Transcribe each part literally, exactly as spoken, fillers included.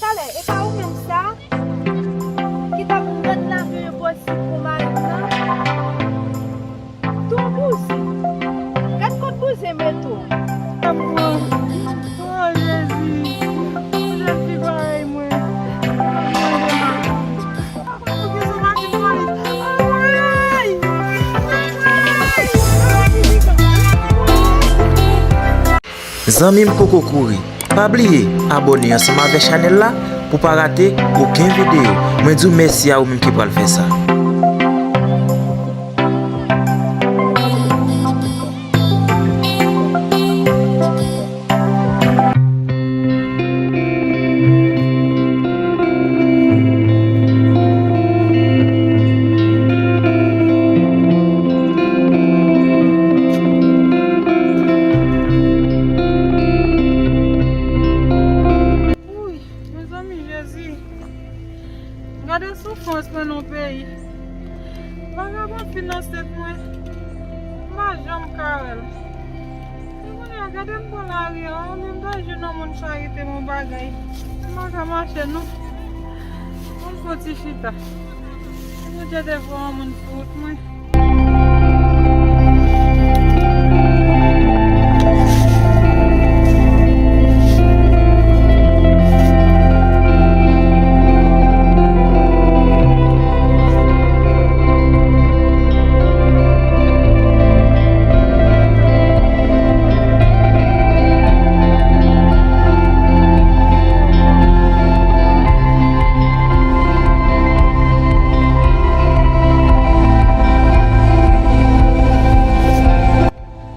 Talè, e pa ou menm sa ki t ap rann lavi m enposib pou mari m nan? Ton bouzen. Gad kot bouzen mete w. Oh, Jezi. Yon jèn fi parèy mwen. Zanmi m poko kouri. Pa bliye abòne ansanm avè chanèl la pou pa rate okenn videyo. Mwen di w mèsi a ou menm ki pral fè sa. Wouy, mezanmi, Jezi. Gade soufrans mwen nan peyi. Vagabon fin nan tèt mwen. M pa janm ka wè l. E kounye a, gade m pran lari a, olye m ta jwenn yon moun charite m yon bagay. M pa ka mache non. Yon fo ti chita. Bondye te fè yon moun sou wout mwen.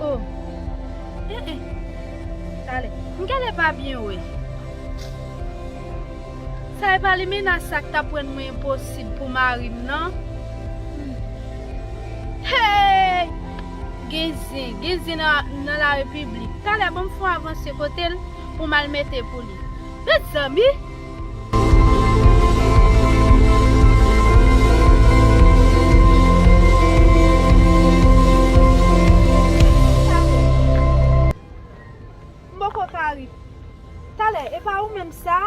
Oh. Eh, eh. Talè. M genlè pa byen wè. Sa e pa limena sa k t ap rann mwen enposib pou mari m nan? Hey! Gen zen, gen zen nan, nan larepiblik. Talè, ban m fè yon avanse kote l pou m al mete pou li. Mezanmi! M poko ka ri. Talè, e pa ou menm sa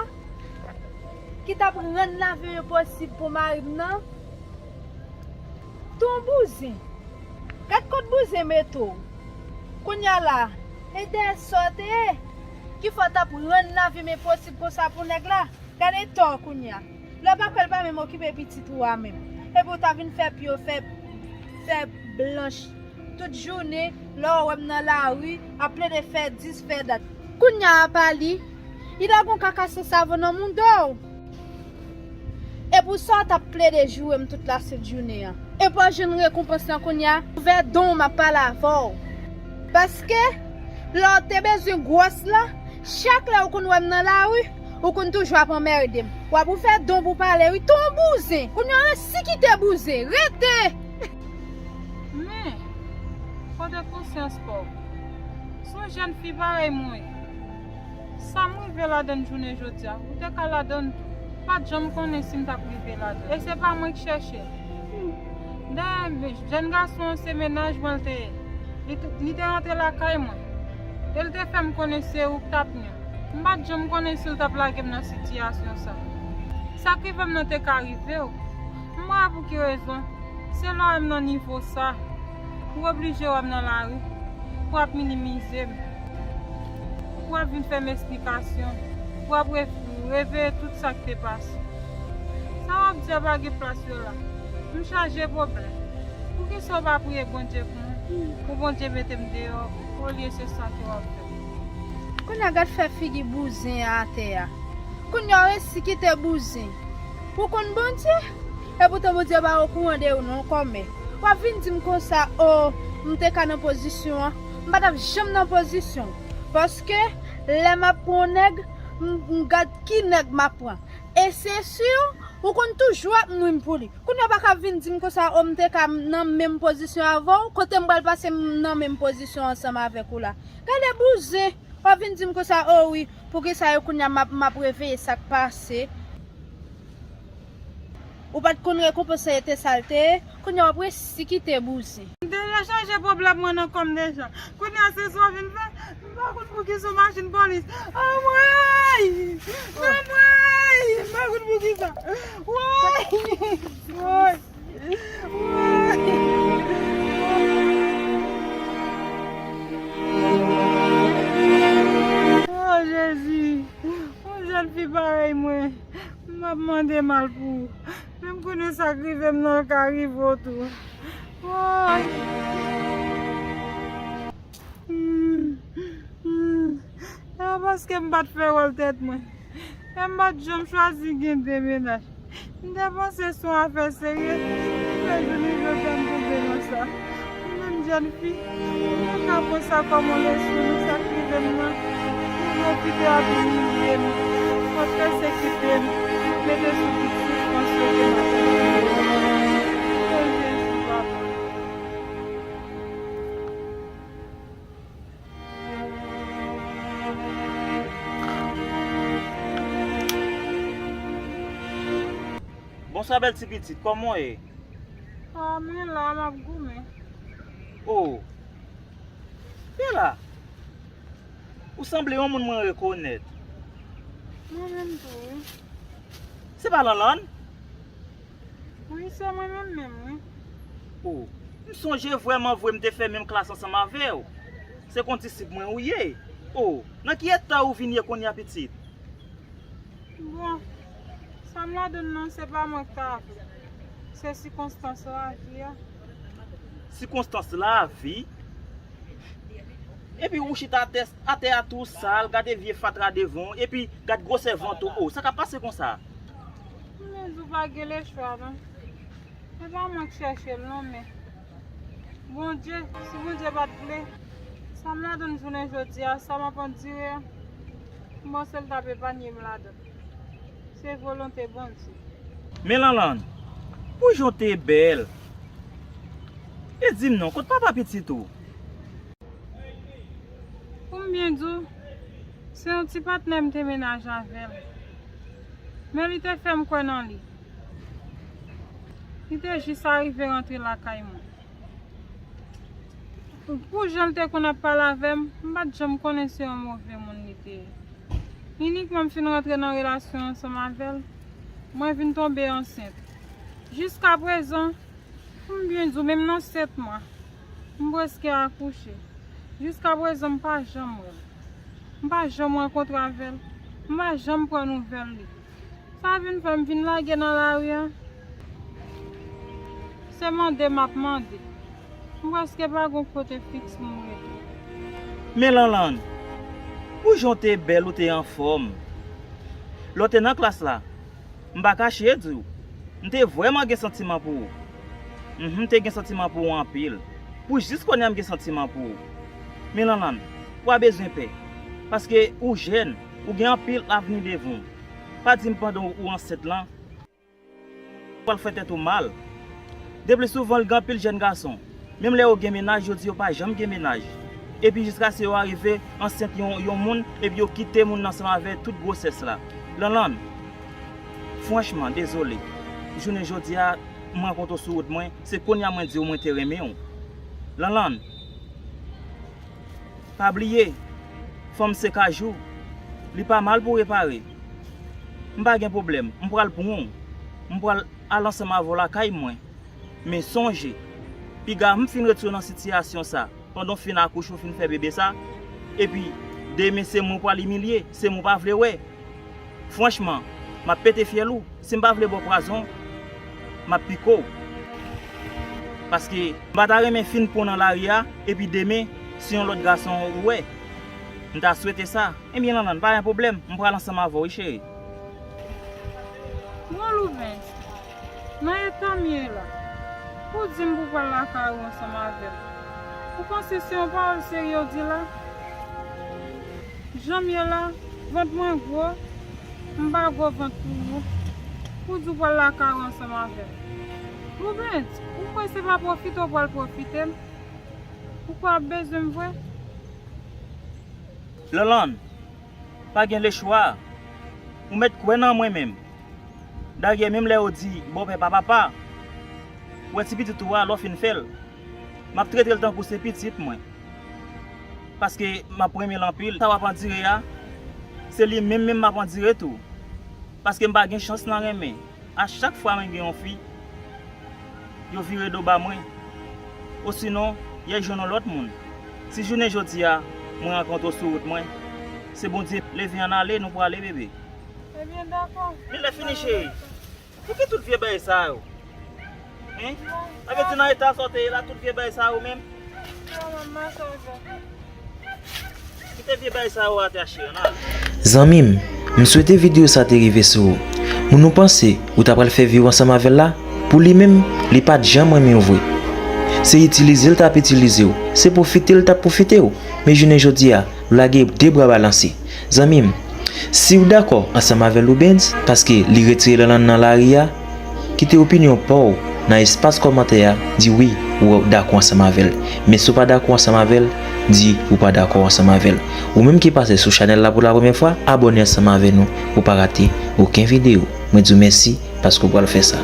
ki t ap rann lavi m enposib pou mari m nan? Ton bouzen. Gad kot bouzen mete w. Kounye a la, e dèyè sa w te ye ki fè w t ap rann lavi m enposib konsa pou nèg la. Gade eta w kounye a. Lè w pa kwè l pa menm okipe pitit ou a menm. Epi w ta vin fè pye w fè, fè blanch. Tout jounen, lè w wè m nan lari, ap plede fè dis, fè dat. Kounye a pa li, li lage yon kaka san savan nan mouda w. E pou sa w t ap plede joure m tout lasent jounen an. E pou w jwenn rekonpans lan kounye a, ouvè don w m ap pale avè w. Paske, lè w te bezwen gwòs lan, chak lè ou konn wè m nan lari, ou konn toujou ap anmède m. W ap ouvè don pou pale, wi, ton bouzen. Kounye a, resi kite bouzen. Rete! Men, kote konsyans pa w? Se yon jèn fi parèy mwen. Sa m rive ladann jounen jodi a, ou te ka ladann tou. Pa t janm konnen si m t ap rive ladann. E se pa mwen k chèche l. Dayè, jèn gason an se mennaj mwen l te ye. Li t-, li te rantre lakay mwen. E l te fè m konnen se ou k t ap ni m. M pa t janm konnen si l t ap lage m nan sitiyasyon sa. Sa k rive m nan te ka rive w. M pa wè pou ki rezon. Se lè w wè m nan nivo sa, ou oblije wè m nan lari, pou w ap minimize m, pou w ap vin fè m esplikasyon, pou w ap re-, reveye tout sa k te pase. Sa w ap di a pa gen plas yo la. M chaje pwoblèm. Poukisa w pa priye Bondye pou mwen, pou Bondye mete m deyò, olye se sa ke w ap fè? Kounye a gad fè figi bouzen an atè a. Kounye a w resi kite bouzen. Ou konn Bondye? Epoutan Bondye pa okouran de ou non, kòmè. W ap vin di m konsa, o, m te ka nan pozisyon an. M pa t ap janm nan pozisyon. Paske, lè m ap pran yon nèg, m, m gad ki nèg m ap pran. E se si, ou konn toujou ap nwi m pou li. Kounye a w pa ka vin di m konsa, o, m te ka nan menm pozisyon avè w. Kote m pral pase m nan menm pozisyon ansanm avèk ou la? Gade bouzen. W ap vin di m konsa, o wi, poukisa yo kounye a m ap, m ap reveye sa k pase? Ou pa t konn rekonpans lan te sa l te ye, kounye a w ap resi kite bouzen. M deja chanje pwoblèm mwen nan kò m deja. Kounye a se sa w vin fè? M pa konn poukisa w machin polis. Anmwey! Anmwey! Poukisa? Woy! Woy! Woy! Oh, Jezi! Yon jèn fi parèy mwen, m ap mande mal pou ou. Men m konnen sa k rive m nan, l ka rive w tou. Woy! Hmm, hmm. E pa paske m pa t fè wòl tèt mwen. E m pa t janm chwazi gen de mennaj. M te panse se yon afè serye. Men jounen jodi a m tonbe nan sa. Ou menm jèn fi, ou pa ka pran sa kòm yon leson nan sa k rive m nan. Ou pwofite ap imilye m, w ap pèsekite m, mete sou tout soufrans yo ke m ap pase. O Jezi, papa. Bonswa, bèl ti pitit, kòman w ye? Ah, mwen la, m ap goumen. Oh, Bella, ou sanble yon moun mwen rekonèt. Mwen menm tou, wi. Se pa Lanlann? Wi, se mwen menm menm, wi. Oh, m sonje vrèman vre m te fè menm klas ansanm avè w. Se kondisip mwen ou ye. Oh, nan ki eta ou vin ye kounye a, pitit? Bon, sa m ladann nan, se pa mwen k ta vle. Se sikonstans lavi a. Sikonstans lavi? Epi ou chita atè, atè a tou sal, gade vye fatra devan w, epi gad gwosè vant ou. Oh, sa k ap pase konsa? Men ou pa gen lechwa, non. Se pa mwen k chèche l non, men Bondye, si Bondye pa t vle, sa m ladann jounen jodi a, sa m ap andire a, m panse l t ap epanye m ladan. Se volonte Bondye. Men Lanlann, pou jan w te bèl, e di m non, kot papa pitit ou? Pou m byen di w, se yon ti patnè m te mennaj avè l. Men li te fè m kwè nan li. Li te jis arive rantre lakay mwen. Pou jan l te konn ap pale avè m, m pa t janm konnen se yon move moun li te ye. Inikman m fin rantre nan relasyon ansanm avè l, mwen vin tonbe ansent. Jiskaprezan, pou m byen di w, menm nan sèt mwa, m prèske akouche. Jiskaprezan, m pa janm wè l. M pa janm rankontre avè l. M pa janm pran nouvèl li. Sa vin fè m vin lage nan lari a. Se mande m ap mande. M prèske pa gon kote fiks pou m rete. Men Lanlann, pou jan w te bèl, ou te anfòm. Lè w te nan klas la, m pa kache di w, m te vrèman gen santiman pou ou. Mhm, m te gen santiman pou ou anpil. Pou jis kounye a m gen santiman pou ou. Men Lanlann, ou pa bezwen pè. Paske ou jèn, ou gen anpil avni devan w. Pa di m pandan ou ansent lan, ou pral fè tèt ou mal. Deplisouvan, gen anpil jèn gason, menm lè yo gen mennaj, yo di yo pa janm gen mennaj. Epi jiskaske yo arive ansent yon, yon moun, epi yo kite moun nan ansanm avè tout gwosès la. Lanlann, franchman, dezole. Jounen jodi a, m rankontre w sou wout mwen, se kounye a mwen di w mwen te renmen w. Lanlann, pa bliye, fanm se kajou, li pa mal pou repare. M pa gen pwoblèm, m pral pran w. M pral al ansanm avè w lakay mwen. Men sonje, piga m fin retire w nan sitiyasyon sa, pandan w fin akouche, w fin fè bebe sa, epi demen se mwen w pral imilye, se mwen w pa vle wè. Franchman, m ap pete fyèl ou. Si m pa vle ba w pwazon, m ap pike w. Paske m pa ta renmen fin pran w nan lari a, epi demen, se yon lòt gason ou wè. M ta swete sa. Ebyen, Lanlann, pa gen pwoblèm. M pral ansanm avè w, wi, cheri. Bon, Louvens, nan eta m ye la, ou di m pou pral lakay ou ansanm avè m. Ou panse se yon pawòl serye w di la? Jan m ye la, vant mwen gwo, m pa gwo vant pou ou. Ou di w pral lakay ou ansanm avè m. Louvens, ou kwè se pa pwofite w pral pwofite m? Ou kwè w ap bezwen m vre? Lanlann, pa gen lechwa. Ou mèt kwè nan mwen menm. Dayè, menm lè yo di bòpè pa papa, ou wè ti pitit ou a, lè w fin fè l, m ap trete l tankou se pitit mwen. Paske m ap renmen l anpil. Sa w ap andire a, se li menm menm m ap andire tou. Paske m pa gen chans nan renmen. A chak fwa mwen gen yon fi, yo vire do ba mwen. Osinon, y al jwenn yon lòt moun. Si jounen jodi a, mwen rankontre w sou wout mwen, se Bondye leve ann ale, nou prale, bebe. Ebyen, dakò. Men lè fini, cheri. Pou ki tout vye bagay sa yo? Hein? Sa vle di nan eta sa w te ye la, tout vye bagay sa yo menm? Kite vye bagay sa yo atè, cheri, ann ale. Zanmi m, m swete videyo sa te rive sou ou. Moun ou panse ou ta pral fè vi w ansanm avè l la, pou li menm, li pa t janm renmen w vre. Se itilize l t ap itilize w, se pwofite l t ap pwofite w. Men jounen jodi a, ou lage de bra balanse. Zanmi m, si w dakò ansanm avè Loubens, paske li retire l nan lari a, kite opinyon pa w nan espas kòmantè a, di wi, ou dakò ansanm avè l. Men si w pa dakò ansanm avè l, di ou pa dakò ansanm avè l. Ou menm ki pase sou chanèl la pou la premyè fwa, abòne ansanm avè nou pou w pa rate okenn videyo. Mwen di w mèsi paske w pral fè sa.